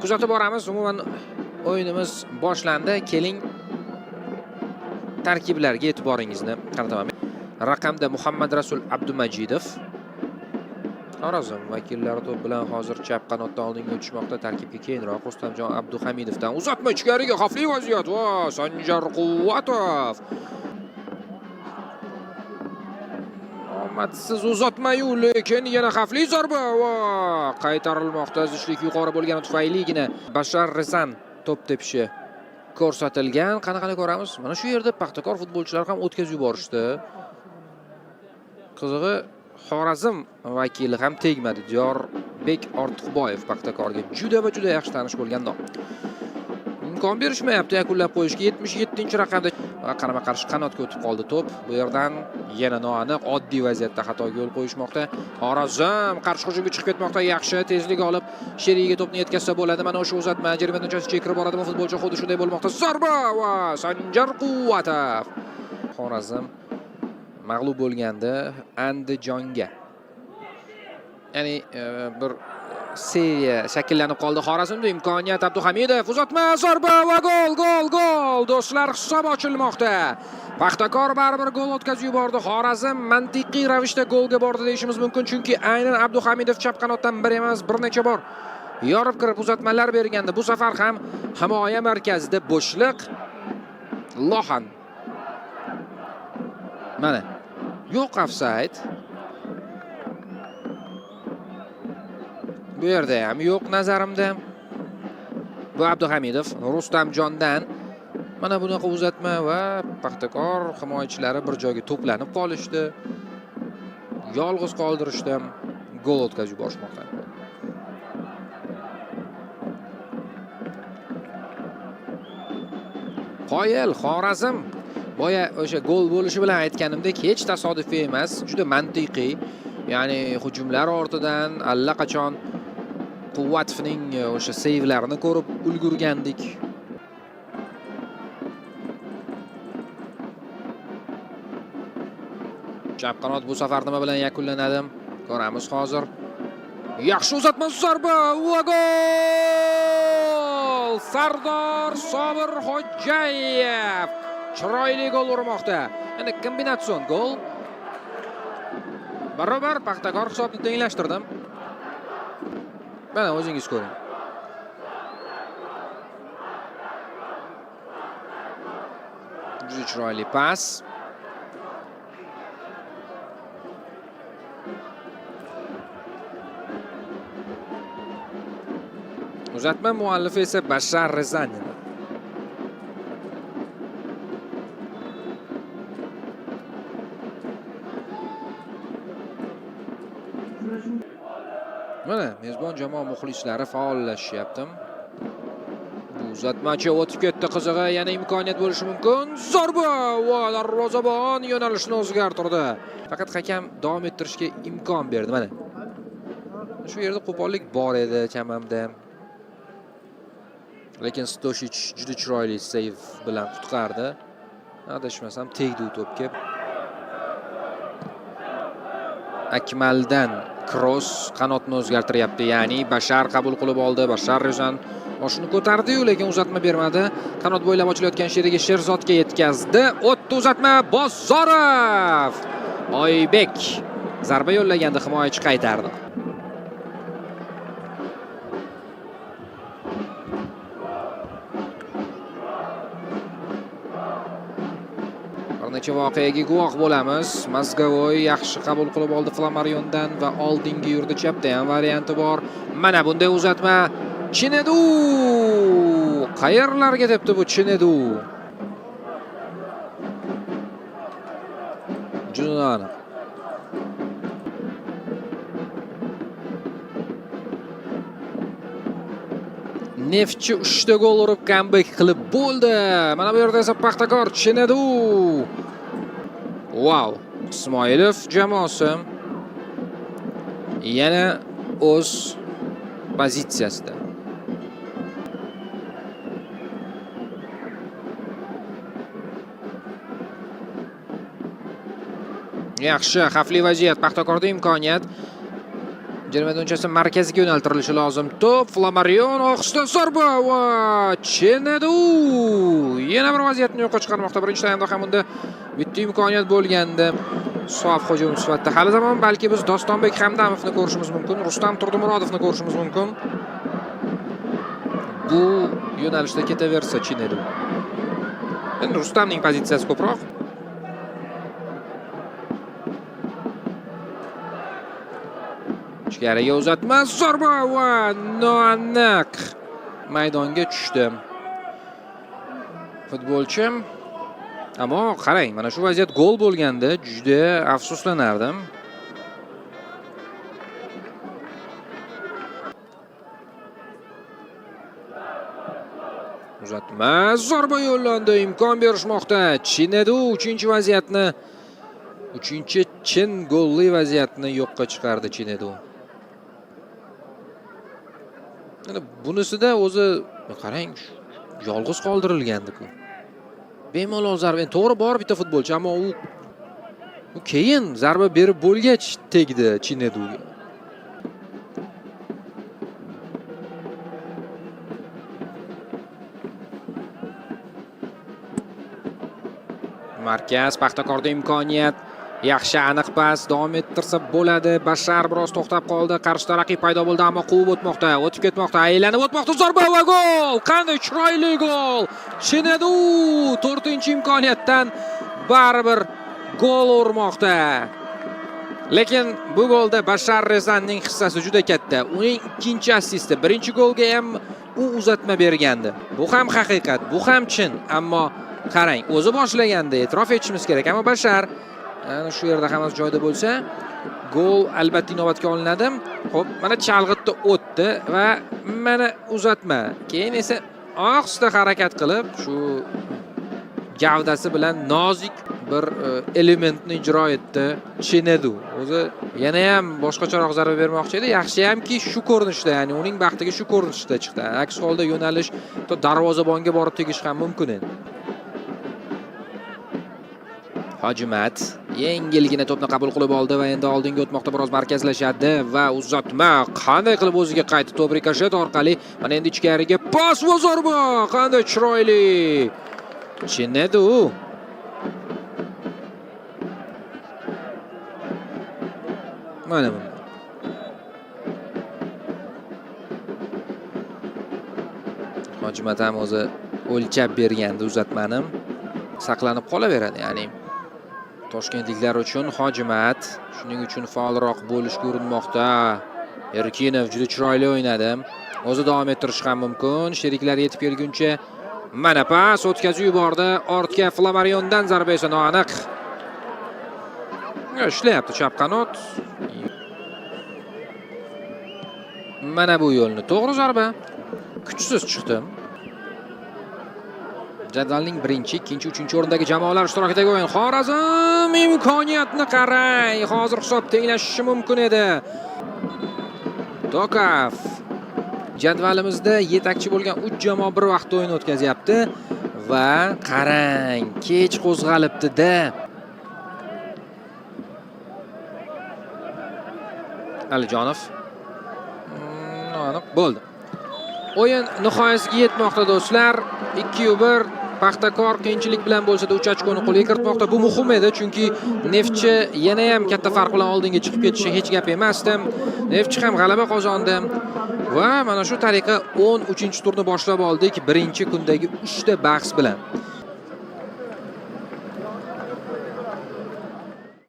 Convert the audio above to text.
Kuzatib boramiz. Umuman o'yinimiz boshlandi. Keling, tarkiblarga e'tiboringizni qarataman. Raqamda Muhammad Rasul Abdumajidov. Xorazm vakillari to'p bilan hozir chap qanotdan oldinga o'tishmoqda. Tarkibga keyinroq Rustamjon Abduhamidovdan uzatma ichkariga, xavfli vaziyat. Va Sanjar Quvvatov. Omadsiz uzatma-yu, lekin yana xavfli zarba va qaytarilmoqda. Zichlik yuqori bo'lgani tufayligina Bashar Rezan to'p tepishi ko'rsatilgan. Qanaqani ko'ramiz? Mana shu yerda Paxtakor futbolchilari ham o'tkazib yuborishdi. Qizig'i, Xorazm vakili ham tegmadi. Diyorbek Ortiqboyev Paxtakorga juda va juda yaxshi tanish bo'lgan nom. Imkon berishmayapti yakunlab qo'yishga. 77-raqamda va qarama-qarshi qanotga o'tib qoldi to'p. Bu yerdan yana noaniq oddiy vaziyatda xatoga yo'l qo'yishmoqda. Xorazm qarshi hujumga chiqib ketmoqda. Yaxshi tezlik olib sherigiga to'pni yetkazsa bo'ladi. Mana o'sha uzatma jarima maydonchasiga kirib boradimi futbolchi? Xuddi shunday bo'lmoqda. Zarba va Sanjar Quvvatov. Xorazm mag'lub bo'lgandi Andijonga. Ya'ni bir seriya shakllanib qoldi Xorazmda. Imkoniyat Abduhamidov, uzatma, zarba va gol, gol, gol. Do'stlar, hisob ochilmoqda. Paxtakor baribir gol o'tkazib yubordi. Xorazm mantiqiy ravishda golga bordi deyishimiz mumkin, chunki aynan Abduhamidov chap qanotdan bir emas, bir necha bor yorib kirib uzatmalar bergandi. Bu safar ham himoya markazida bo'shliq. Lohan. Mana yo'q ofsayd. Bu yerda ham yo'q nazarimda. Bu Abduhamidov Rustamjondan mana bunaqa uzatma va Paxtakor himoyachilari bir joyga to'planib qolishdi. Yolg'iz qoldirishdi. Gol o'tkazib yuborishmoqda. Qoyil Xorazm boya o'sha gol bo'lishi bilan aytganimdek hech tasodifiy emas, juda mantiqiy. Ya'ni hujumlar ortidan allaqachon Quvvatovning o'sha seyvlarini ko'rib ulgurgandik. Chap qanot bu safar nima bilan yakunlanadi? Ko'ramiz hozir. Yaxshi uzatma, zarba va gol! Sardor Sobir Xo'jayev chiroyli gol urmoqda. Endi kombinatsion gol. Barobar Paxtakor hisobni tenglashtirdi. Mana o'zingiz ko'ring. Juda chiroyli pas. Uzatma muallifi esa Bashar Rezanin. Mana mezbon jamoa muxlislari faollashyapti. Bu uzatmachi o'tib ketdi, qizig'i yana imkoniyat bo'lishi mumkin. Zarba va darvozabon yo'nalishni o'zgartirdi. Faqat hakam davom ettirishga imkon berdi mana. Shu yerda qo'pollik bor edi chamamda. Lekin Stoshich juda chiroyli seyv bilan qutqardi. Adashmasam tegdi u to'pga. Akmaldan cross qanotni o'zgartiryapti. Ya'ni Bashar qabul qilib oldi. Bashar Rezan boshini ko'tardi-yu, lekin uzatma bermadi. Qanot bo'ylab ochilayotgan sherigi Sherzodga yetkazdi. O'tdi uzatma, Bozorov. Oybek zarba yo'llaganda himoyachi qaytardi. Bir necha voqeaga guvoh bo'lamiz. Mazgavoy yaxshi qabul qilib oldi Flamariondan va oldinga yurdi. Chapda ham varianti bor. Mana bunday uzatma. Chinedu! Qayerlarga tepdi bu Chinedu? Juda aniq. Neftchi 3 ta gol urib comeback qilib bo'ldi. Mana bu yerda esa Paxtakor Chinedu. Wow, Ismoilov jamoasi yana o'z pozitsiyasida. Yaxshi, xavfli vaziyat, Paxtakorda imkoniyat. Jarima maydonchasi markaziga yo'naltirilishi lozim. To'p Flamarion ohista zarba va Chinedu yana bir vaziyatni yo'qqa chiqarmoqda. Birinchi taymda ham unda bitta imkoniyat bo'lgandi. Sof hujum sifatida hali zamon balki biz Dostonbek Hamdamovni ko'rishimiz mumkin, Rustam Turdimurodovni ko'rishimiz mumkin. Bu yo'nalishda ketaversa Chinedu. Endi Rustamning pozitsiyasi ko'proq. Ichkariga uzatma, zarba va noaniq maydonga tushdi futbolchi. Ammo qarang, mana shu vaziyat gol bo'lganda juda afsuslanardim. Uzatma, zarba yo'llandi, imkon berishmoqda. Chinedu uchinchi vaziyatni, uchinchi chin golli vaziyatni yo'qqa chiqardi Chinedu. Endi bunisida o'zi qarang, yolg'iz qoldirilgandi-ku. Bemalol zarba, endi to'g'ri bor bitta futbolchi, ammo u keyin zarba berib bo'lgach tegdi Chineduga. Markaz Paxtakorda imkoniyat. Yaxshi aniq pas davom ettirsa bo'ladi. Bashar biroz to'xtab qoldi. Qarshida raqib paydo bo'ldi, ammo quvib o'tmoqda, o'tib ketmoqda, aylanib o'tmoqda. Zarba va gol! Qanday chiroyli gol! Chinedu 4-imkoniyatdan baribir gol urmoqda. Lekin bu golda Bashar Rezanning hissasi juda katta. Uning ikkinchi assisti, birinchi golga ham u uzatma bergandi. Bu ham haqiqat, bu ham chin, ammo qarang, o'zi boshlagandi, e'tirof etishimiz kerak. Ammo Bashar ana shu yerda hammasi joyida bo'lsa, gol albatta inobatga olinadi. Xo'p, mana chalg'itdi, o'tdi va mana uzatma. Keyin esa ohista harakat qilib, shu gavdasi bilan nozik bir elementni ijro etdi Chinedu. O'zi yana ham boshqacharoq zarba bermoqchi edi. Yaxshiyamki shu ko'rinishda, ya'ni uning baxtiga shu ko'rinishda chiqdi. Aks holda yo'nalish to darvozabonga borib tegishi ham mumkin edi. Hojimat yengilgina to'pni qabul qilib oldi va endi oldinga o'tmoqda, biroz markazlashadi va uzatma qanday qilib o'ziga qaytdi to'p rikoshet orqali. Mana endi ichkariga pas va zarba, qanday chiroyli Chinedu. Mana bunda. Hojimat ham o'zi o'lchab bergandi uzatmani. Saqlanib qolaveradi, ya'ni toshkentliklar uchun Hojimat shuning uchun faolroq bo'lishga urinmoqda. Erkinov juda chiroyli o'ynadi. O'zi davom ettirishi ham mumkin. Sheriklar yetib kelguncha mana pas o'tkazib yubordi. Ortga Flamariondan zarba esa noaniq. Ishlayapti chap qanot. Mana bu yo'lni to'g'ri zarba. Kuchsiz chiqdi. Jadvalning birinchi, ikkinchi, uchinchi o'rindagi jamoalar ishtirokidagi o'yin. Xorazm imkoniyatni qarang. Hozir hisob tenglashishi mumkin edi. Tokaf. Jadvalimizda yetakchi bo'lgan 3 jamoa bir vaqtda o'yin o'tkazyapti va qarang, kech qo'zg'alibdi-da. Alijonov. Aniq bo'ldi. O'yin nihoyasiga yetmoqda do'stlar. 2-1 Paxtakor qiyinchilik bilan bo'lsa-da 3 ochkoni qo'lga kiritmoqda. Bu muhim edi, chunki Neftchi yana ham katta farq bilan oldinga chiqib ketishi hech gap emasdi. Neftchi ham g'alaba qozondi va mana shu tariqa 13-turni boshlab oldik birinchi kundagi 3 ta bahs bilan.